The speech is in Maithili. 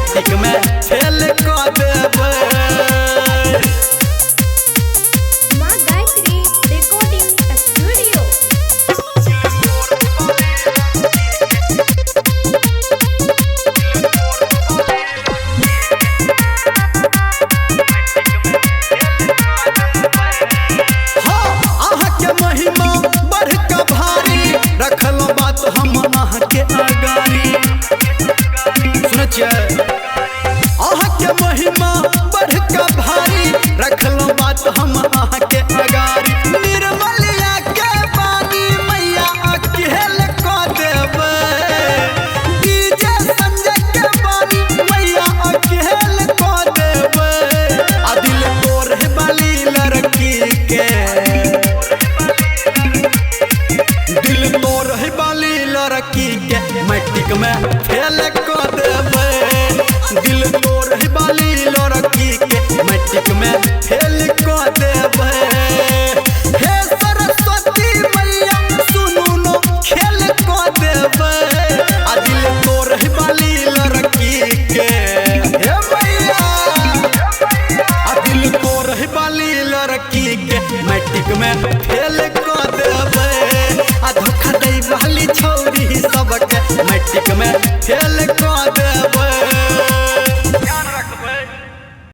मैट्रिक में फेल क देबै। माँ गायत्री रिकॉर्डिंग स्टूडियो। हाँ, अहाँके महिमा बड़का भारी, रखलो बात हम अहाँके अगारी। सुनै छियै, अहाँके महिमा बड़का भारी, रखलो बात हम अहाँके अगारी। निर्मलिया के बानी मैया अकेल क देबै, डीजे संजय के बानी मैया अकेल क देबै। आ दिल तोड़े वाली लड़की के, दिल तोड़े वाली लड़की के मैट्रिक में फेल क देबै। दिल तोड़े वाली लड़की के मैट्रिक में फेल क देबै। हे सरस्वती मैया सुनू न खेल क देबै, आ दिल तोड़े वाली लड़की के, हे मैया, आ दिल तोड़े वाली लड़की के मैट्रिक में फेल क देबै। आ धोखा दै वाली छौरी सबके मैट्रिक में फेल क देबै।